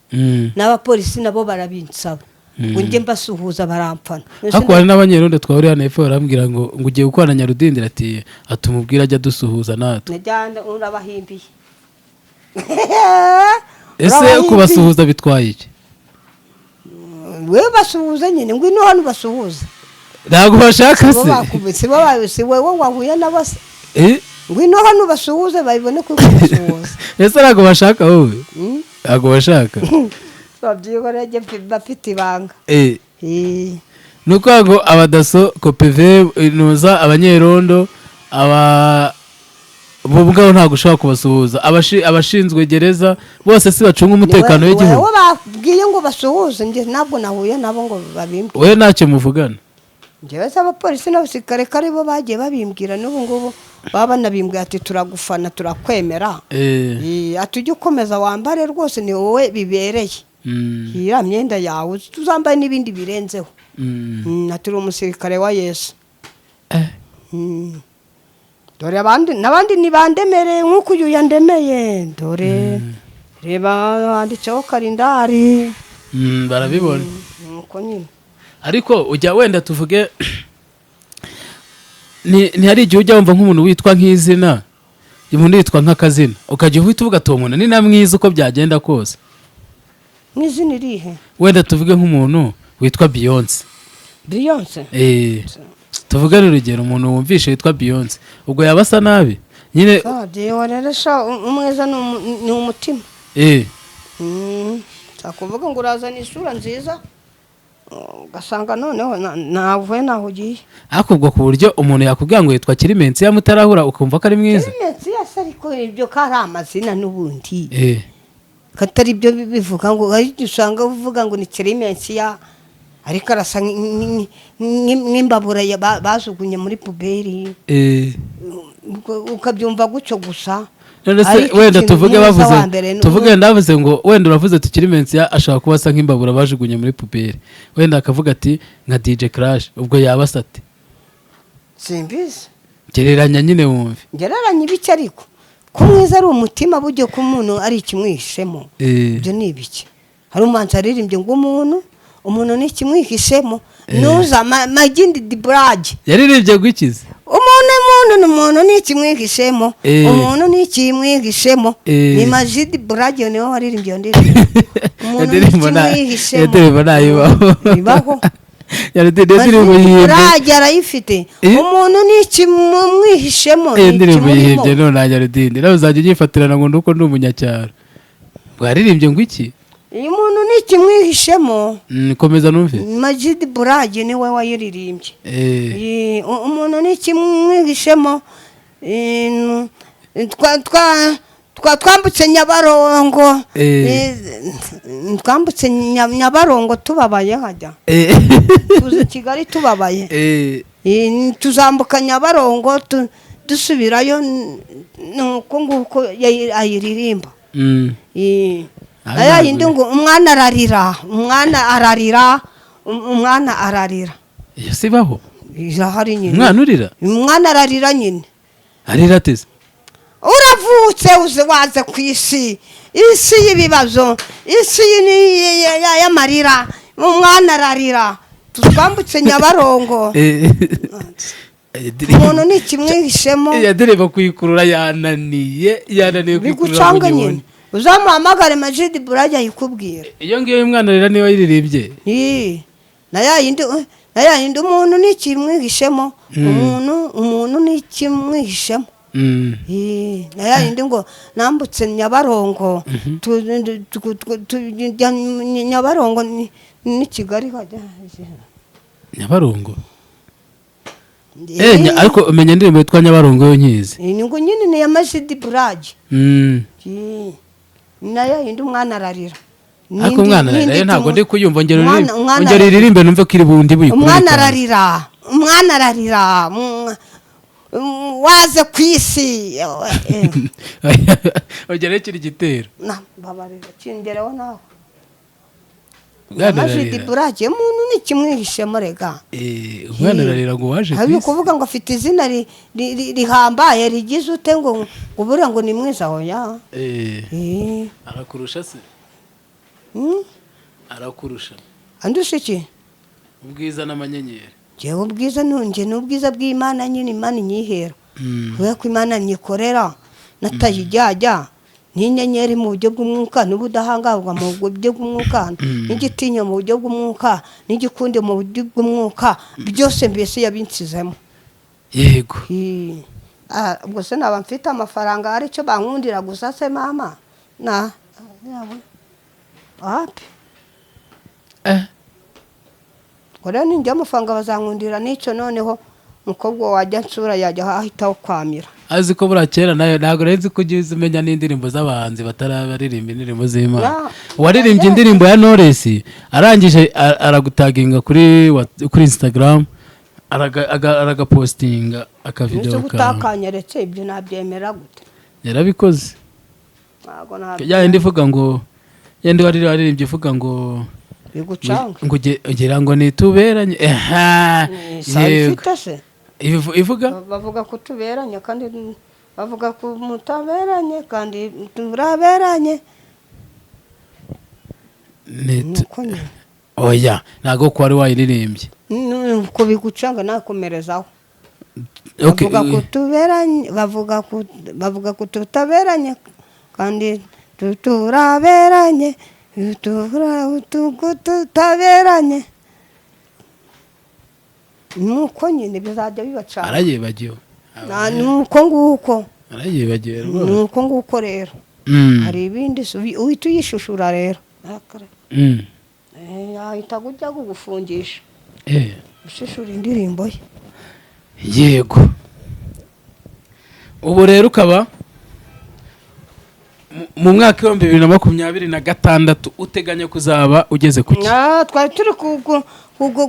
N'abapolisi nabo barabinsaba. Ngo njye mbasuhuza barampfana. Ariko hari n'abanyerondo twahuriye hano hepfo, barambwira ngo ugiye gukorana Nyarudindiri, ati atumubwira ajya dusuhuza natwe. Najyana urabahimbiye. Ese Urabahimbiye. kubasuhuza bitwaye iki? We basuhuze nyine, ngwino hano basuhuze. Ntabwo bashaka Bo se? Bakubise bo si wowe wahuye nabo se? Eh? Ngwino hano basuhuze, babibone ko uri kubasuhuza. Ese ntabwo bashaka wowe? Ntabwo bashaka? Babyihoreye, njye bafite ibanga. Eh. Eh. Ni ukuvuga ngo abadaso, kopeve, nuza abanyerondo, aba bo ubwabo ntabwo ushobora kubasuhuza. Abashinzwe gereza bose si bacunga umutekano w'igihugu? Wowe babwiye ngo basuhuze, njye ntabwo nahuye nabo ngo babimbwire. Wowe ntacyo muvugana? Njyewe se abapolisi n'abasirikare ko aribo bagiye babimbwira, n'ubu ngubu baba banabimbwira ati: "Turagufana, turakwemera." Eh. Eh, ati: "Ujye ukomeza wambare rwose, ni wowe bibereye." Iriya myenda yawe tuzambaye n'ibindi birenzeho. Ati: "Uri umusirikare wa Yesu." Eh. Dore abandi n'abandi ntibandemere nk'uko uyu yandemeye. Dore reba, handitseho karindari. Barabibona. Nuko nyine. Ariko ujya wenda tuvuge ntihari igihe ujya wumva nk'umuntu witwa nk'izina, umuntu yitwa nk'akazina, ukajya uhita uvuga ati: "Uwo muntu ni na mwiza uko byagenda kose." Nk'izina irihe? Wenda tuvuge nk'umuntu witwa Beyonce. Beyonce? Eh, tuvuge urugero, umuntu wumvishe witwa Beyonce, ubwo yaba asa nabi nyine? Rero sha, umwiza ni umutima. Eh. Kuvuga ngo urazana isura nziza, ugasanga noneho navuye naho ugiye. Ariko ubwo ku buryo umuntu yakubwira ngo yitwa Kirimensi mutarahura, ukumva ko ari mwiza? Kirimensi yase, ariko ibyo ko ari amazina n'ubundi, Eh. katari ibyo bivuga ngo hari igihe usanga uvuga ngo ni Kirimensi ya, ariko arasa nk'imbabura bajugunye muri poubelle. Eh. Ukabyumva gutyo gusa. None se Ariko wenda ikintu tuvuge mwiza bavuze wa mbere ni tuvuge ndavuze ngo wenda uravuze ati Kirimensi ashobora kuba asa nk'imbabura bajugunye muri poubelle, wenda akavuga ati nka DJ Crash, ubwo yaba asa ate? Simbizi. Gereranya nyine wumve. Ngereranya ibiki? Ariko ko mwiza ari umutima, buryo ko umuntu ari ikimwihishemo. Eh. Ibyo ni ibiki? Hari umuhanzi aririmbye ngo umuntu ni ikimwihishemo, nuza Magindi di Burage. Yaririmbye gukiza. Umuntu ni umuntu ni ikimwihishemo. Eh. Umuntu ni ikimwihishemo. Eh. Ni Majidi Burage niwe waririmbye iyo ndirimbo, umuntu ni Indirimbo ikimwihishemo. Iyo ndirimbo ntayibaho. Ibaho. Iyo ndirimbo Majidi yihimbye Burage arayifite. Eh. Umuntu ni ikimwihishemo, Iyo ni ndirimbo ikimurimo. yihimbye none Nyarudindi nawe uzajya unyifatirana ngo nuko ndi umunyacyaro, bwaririmbye ngo iki? Uyu muntu ni ikimwihishemo. Komeza numve. Majidi Burage niwe wayiririmbye. Eh. Umuntu ni ikimwihishemo. Twambutse Nyabarongo. Eh. Twambutse Nyabarongo tubabaye, hajya Eh. tuza i Kigali tubabaye. Eh. Tuzambuka Nyabarongo dusubirayo, nuko nguko ayiririmba. Ah, Aya yindi ngo umwana ararira, umwana ararira, umwana ararira. Iyo sibaho. Irahari nyine. Umwana urira? Umwana ararira nyine. Arira ateze? Uravutse uze waze ku isi, isi y'ibibazo, isi y'amarira, umwana ararira, twambutse Nyabarongo. Eh. Umuntu ni ikimwihishemo. Iyo ndirimbo kuyikurura yananiye, yananiye kuyikurura Bigucanga ngo nyine. nyibone. Uzamuhamagare Majidi Burajya ayikubwira. Iyo ngiyo y'umwana arira niba yiririmbye? Ii, na ya yindi umuntu ni ikimwihishemo, umuntu ni ikimwihishemo. Ii, na ya yindi ngo nambutse Nyabarongo, tujya Nyabarongo ni Kigali hajya. Nyabarongo. Eh, ariko umenya indirimbo yitwa Nyabarongo yo nkizi. Ni ngo nyine ni iya Majidi Burage. Ii, na ya yindi umwana ararira. Ariko umwana ararira yo ntabwo ndi kuyumva, ongera uririmbe. Umwana Ongera ararira. uririmbe numve ko iri bundi buyikurure Umwana cyane. ararira, umwana ararira, waze ku isi. Ongera kiri gitero. Na mbabarira, kingereho nawe. Umwana Majidi ararira. Burage, umuntu ni kimwihishemo rega. Eh, umwana ararira ngo waje ku Hari isi. ukuvuga ngo afite izina rihambaye rigize ute, ngo buriya ngo ni mwiza, hoya. Eh, Eh, arakurusha se? Mm. Arakurusha. Andusha iki? Ubwiza n'amanyenyeri. Njyewe ubwiza ntunge ni ubwiza bw'Imana nyine, Imana inyihera, kubera ko Imana nyikorera natayijyajya, n'inyenyeri mu buryo bw'umwuka, n'ubudahangarwa mu buryo bw'umwuka, n'igitinyiro mu buryo bw'umwuka, n'igikundi mu buryo bw'umwuka, byose mbese yabinsizemo. Hi. Ah, ubwo se naba mfite amafaranga aricyo bankundira gusa se mama? Na wapi. Ngo rero ninjya amafaranga bazankundira n'icyo, noneho umukobwa wajya nsura yajya ahitaho kwamira. Azi ko buriya kera nayo ntabwo nari nzi ko ujya uzi umenya n'indirimbo z'abahanzi batarabaririmba indirimbo z'Imana. Waririmbye indirimbo ya Knowless, arangije aragutaginga kuri Instagram, aragapostinga akavidewo Nzi kawe. Utakanyeretse ibyo nabyemera gute? Yarabikoze. Ntabwo nabyo. Ya yindi ivuga ngo, yindi waririmbye ivuga ngo Bigucanga. ngo ugira ngo nituberanye. Eha, yego. Mfite se? Ivuga Bavuga ko tuberanye kandi bavuga ko mutaberanye kandi turaberanye. Nuko nyine. Oya, ntabwo ko wari wayiririmbye. Nuko bigucanga nakomerezaho. Bavuga ko tuberanye, bavuga ko tutaberanye kandi turaberanye, tutaberanye. Nuko nyine bizajya bibacanga. Arayibagiwe. Nuko nguko. Arayibagiwe rwose. Nuko nguko rero. Hari ibindi uhita uyishushura rero. Yahita kujya kugufungisha ushishura indirimbo ye. Yego, ubu rero ukaba mu mwaka 2026 uteganya kuzaba ugeze ku ki? Ah, twari turi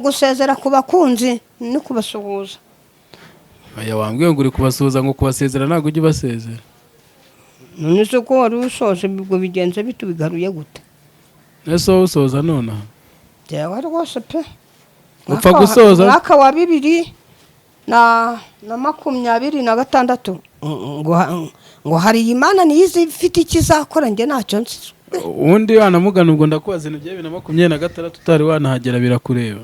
gusezera ku bakunzi no kubasuhuza. Oya, wambwiye ngo uri kubasuhuza, ngo kubasezera ntabwo ujya ubasezera. None se ko wari usoje, ubwo bigenze bite, ubigaruye gute? Ese wowe usoza nonaha? Jyewe rwose pe. Upfa gusoza? Mwaka wa 2026 ngo hari Imana niyo izi ifite icyo izakora, njye ntacyo nzi. Ubundi wanamugana, ubwo ndakubaza ibintu bya 2026 utari wanahagera birakureba?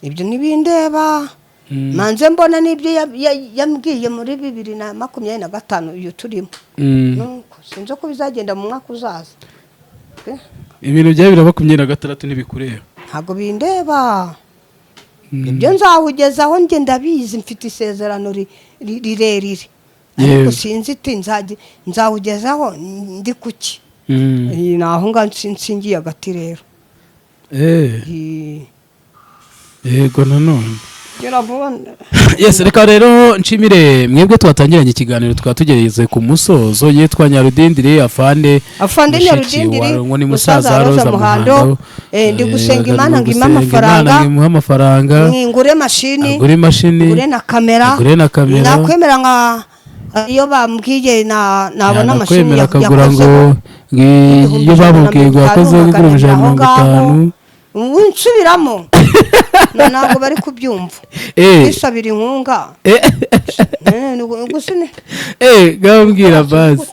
Ibyo ntibindeba. Manze mbona n'ibyo yambwiye muri 2025 iyo turimo. Nuko sinzi uko bizagenda mu mwaka uzaza. Ibintu bya 2026 ntibikureba? Ntabwo bindeba. Ibyo nzawugezaho njye ndabizi, mfite isezerano rirerire, ariko sinzi iti nzawugezaho ndi kuki. Ni aho ngaho nsingiye agati rero. Yego nanone. Gira vuba. Yes, reka rero nshimire mwebwe twatangiranye ikiganiro, tukaba tugeze ku musozo. Yitwa Nyarudindiri Afande. Afande Mushiki Nyarudindiri, wa- ngo ni musaza musaza wa Roza Roza Muhando. Muhando. Ndi gusenga Imana ngo impe gusenga Imana amafaranga. ngo imuhe amafaranga. Ngure mashini. Agure imashini. Ngure na kamera. Agure na kamera. Nakwemera nka iyo bambwiye na nabona mashini Yanakwemera akagura ngo yakozeho ngo iyo bamubwiye ngo yakoze 150,000, kugura ijana na mirongo aho ngaho. itanu. Winsubiramo. Ntabwo bari kubyumva. Kwisabira inkunga. Gusa Gambwira basi.